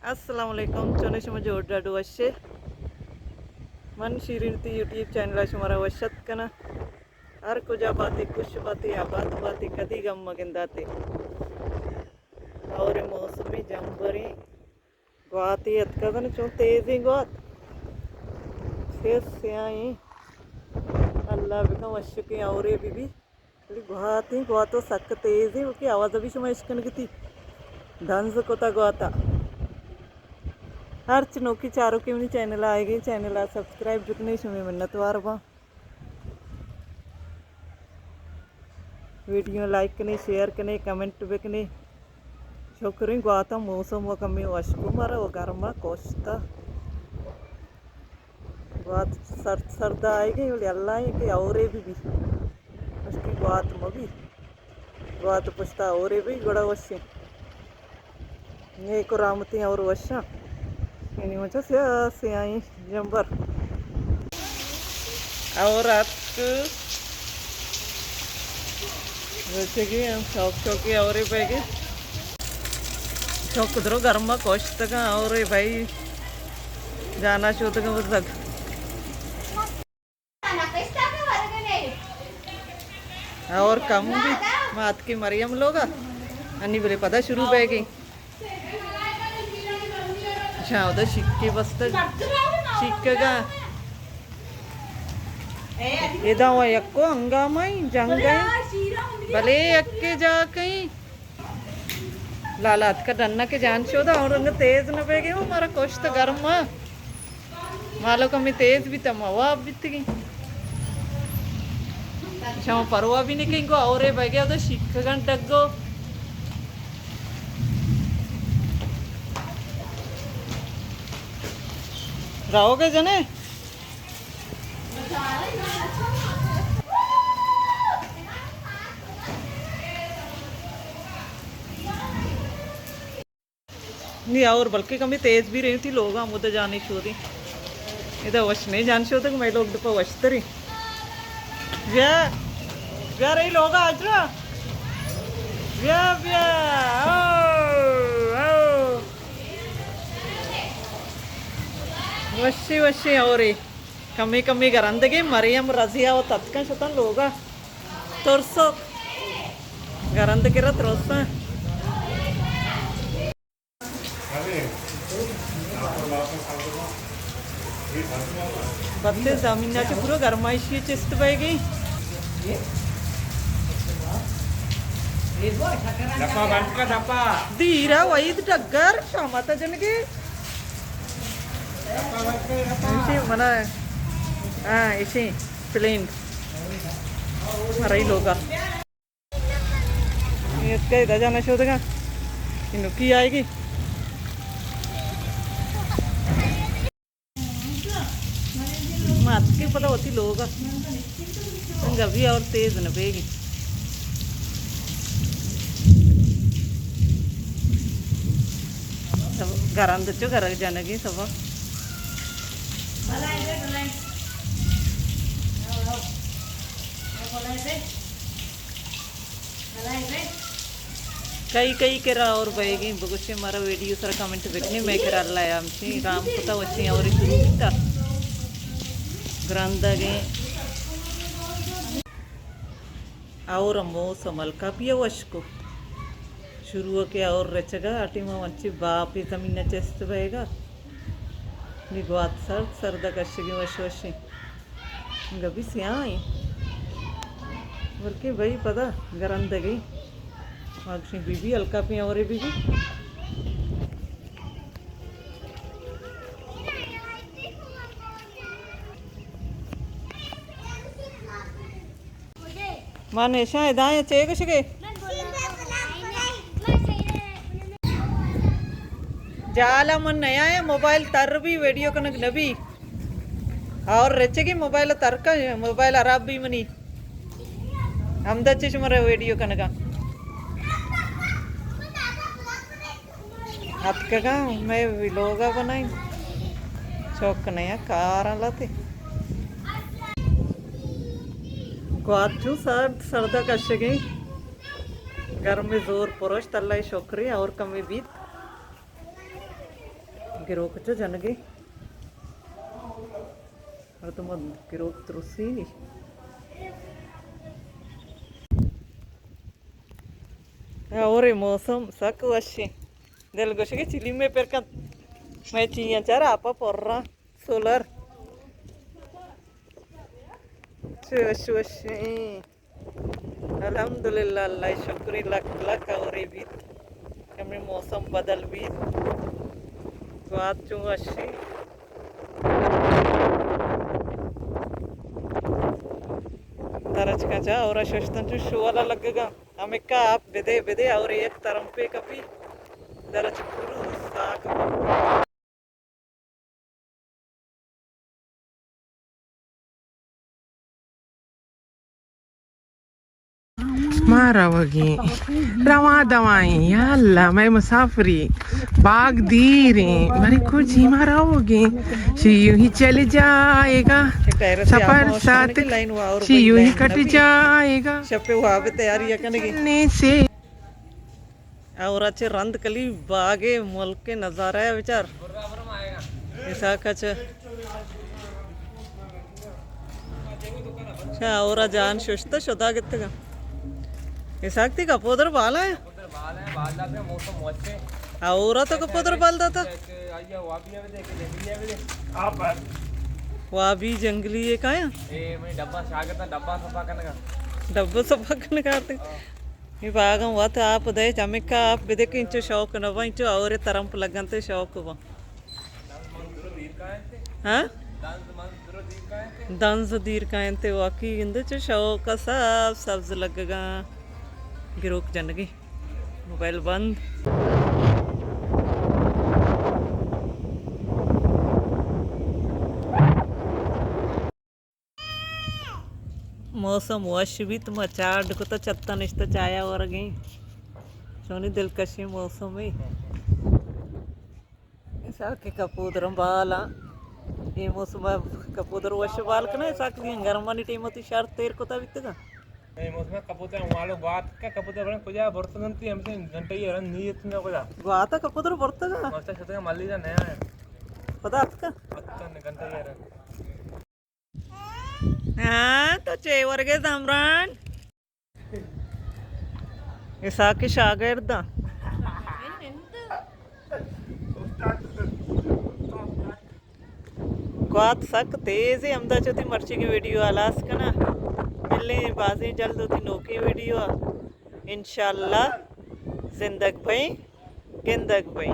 السلام علیکم، چون شما؟ جوڑ ڈاڈو وشے؟ من شیرین تی یوٹیوب چینل ءَ شمارا وش اتک کناں۔ ہر کجا باتے، خوش باتے، آباد باتے، کدی غم مگنداتے۔ اور موسمی جمبریں گواتے اتکگن، چون تیزیں گوات۔ سیاہ سیاہیں۔ اللہ بکن وشکیں اورے بی بی۔ بلے گواتیں، گوات سک تیزیں، کہ آواز بھی شما اشکنگتی۔ دنز کتا گواتا۔ ہرچ نوکی چاروکے منی چینل آئے گئے، چینل آ سبسکرائب بکنے، شمے منتوار باں۔ ویڈیو لائک کنے، شیئر کنے، کمنٹ بکنے۔ شکریں گواتا موسم و کمی وشکو مرا و گرما کوشتا۔ گوات سرد سرد آئیگی، ولی اللہ ایں کہ اورے بی بی۔ مشکی گوات مبی۔ گوات پشتا اورے بی گڑا وشیں۔ نیک و رحمتیں اور وشاں۔ یعنی مچا سیاہ سیاہیں جمبر۔ اور اتک رچگی ہم شوق شوقی اورے بیگی۔ شوق درو گرما کوشتگاں اورے بھائی جانا شوتگاں بزگ۔ اور کم بھی مات کے مریم لوگا انی بلے پدا شروع بیگی۔ اچھا، ادا شکے بستگ، شکگا۔ ادا و یکو ہنگامہ ایں، جنگ ایں، بلے یکے جا کئیں۔ لالا اتکا ڈنا کے جان شودا اور انگا تیز نہ بیگے، وہ مارا کشت گرم۔ مالو کمی تیز بیتا، ما واب بیتگی۔ شما پروا بھی نہیں کہیں کو، اورے بیگے ادا شکگن ڈگو۔ راوگے جنے؟ نی اور بلکہ کمی تیز بھی رہی تھی، لوگ ہم ادھر جانے شودی۔ ادھر وش نہیں جان شودی کہ میں لوگ دپا وش تری۔ بیا، بیا رہی لوگ آج را۔ بیا، بیا، آؤ، آؤ۔ وشی، وشی، اورے۔ کمی کمی گرندگی، مریم رضیہ و تتکن شتن لوگا۔ ترسو۔ گرند کرا ترسا۔ بتے زمین چ پورا گرمائشی چست بئیگی۔ دپا بند کا دپا۔ دیرا وحید ڈگر شامتا جنگی۔ ایشی منا، ہاں، ایشی پلین۔ ہمارا ہی لوگا۔ یہ اس کا ادا جانا شودگا۔ انو کی آئے گی۔ مات کے پتہ ہوتی لوگ۔ انگا بھی اور تیز نہ بیگی۔ سب گرند چو گرگ جنگی سبا۔ کئی کئی کرا اور بئیگیں بگوشے، مارا ویڈیو سر کمنٹ بکنے، میں کرا اللہ ہمچی رام کتا وچی اور شروع کتا گرندگیں۔ اور موسم ہلکا پیا وشکو شروع کے اور رچگا، آ ٹیما ونچی باپی زمین چست بئیگا۔ نی گوات سرد سرد کشگی وش وشی۔ گبی سیاہیں۔ بلکہ بھئی پدا گرندگی۔ ماگشی بی بی ہلکا پی اورے بی بی۔ من ایشاں ہدایاں چے گوشگے؟ جالا من نیایا، موبائل تر بی، ویڈیو کنگ نبی۔ اور رچگی موبائل تر کا، موبائل خراب بی منی۔ ہمدا چش مرا ویڈیو کنگا۔ اتکگاں مئے ولوگ ءَ بنائیں۔ چک نیا کاراں لتے۔ گوات چوں سرد سرد ءَ کشگیں۔ گرمی زور پروشت، اللہ ءِ شکرے اور کمی بیت۔ گروک چو جنگے۔ مردم گروک ترسی نی۔ اور موسم سک وشیں۔ دل گوشگے چلیم ءَ پر کنت۔ مئے چیاں چار آپا پراں۔ سولر۔ چو وش وشیں۔ الحمدللہ، اللہ شکری لک لک اورے بیت۔ کمے موسم بدل بیت۔ گوات چون وشیں۔ درچکاں چا اورا ششتن چو شوالا لگگا۔ ہمکا آپ بدے بدے اور یک ترمپے کپی۔ درچک پورو ساک۔ ما روگیں، رواں دوائیں، یا اللہ، مئے مسافری، باگ دیریں، مری کجی ما روگیں، شی یوں ہی چل جائے گا، سفر ساتھ، شی یوں ہی کٹ جائے گا۔ شپ واب تیاری کنگی۔ نیسے۔ اورا چہ رند کلی باغ ملک نظارہ ءَ بچار۔ اسحاق چہ، چہ اورا جان ششت شدا گتگا۔ اسحاق تی کپودر بالا ہے۔ اورا تو کپودر بال داتا۔ وابی جنگلی ہے کایا؟ ڈبہ صفا کنگا۔ ڈبہ صفا کنگا آتے۔ اے باغاں وت آپ دئے، چمکا آپ بدے کہ انچو شوق نہ باں، انچو اور ترمپ لگنتے شوق باں۔ ہاں؟ دنز دیر کاینتے، واقعی گندے چو شوق سبز سبز لگگا۔ گروک جنگی۔ موبائل بند۔ موسم وش بیت، ما چاڑ کتا، چھتا نشتا، چایا ورگیں۔ چونی دلکشیں موسمے۔ اسحاق کہ کپودر بالاں۔ اے موسم کپودر وش بال کنا، اسحاق دیاں گرمانی ٹیم وتی شرط تیر کتا بیتگا۔ اے موسم کپودر والو گوات کا کپودر بڑا کجا برتگنتی، ہمشہ گھنٹہ یہ رن نہیں اتنا کجا۔ گواتا کپودر برتگا؟ مستا شتگا ملی دا نیا ہے۔ پدا اتکا؟ پتہ نہیں، گھنٹہ یہ رن۔ ہاں، تو چے ورگے زمران؟ اسحاق شاگرد۔ گوات سک تیز ہے، ہمدا چوتی مرچی کی ویڈیو ہلاس کنا۔ ملیں بازیں جلد ہوتی نوکی ویڈیو۔ انشاءاللہ زندگ بھئی، گندگ بھئی۔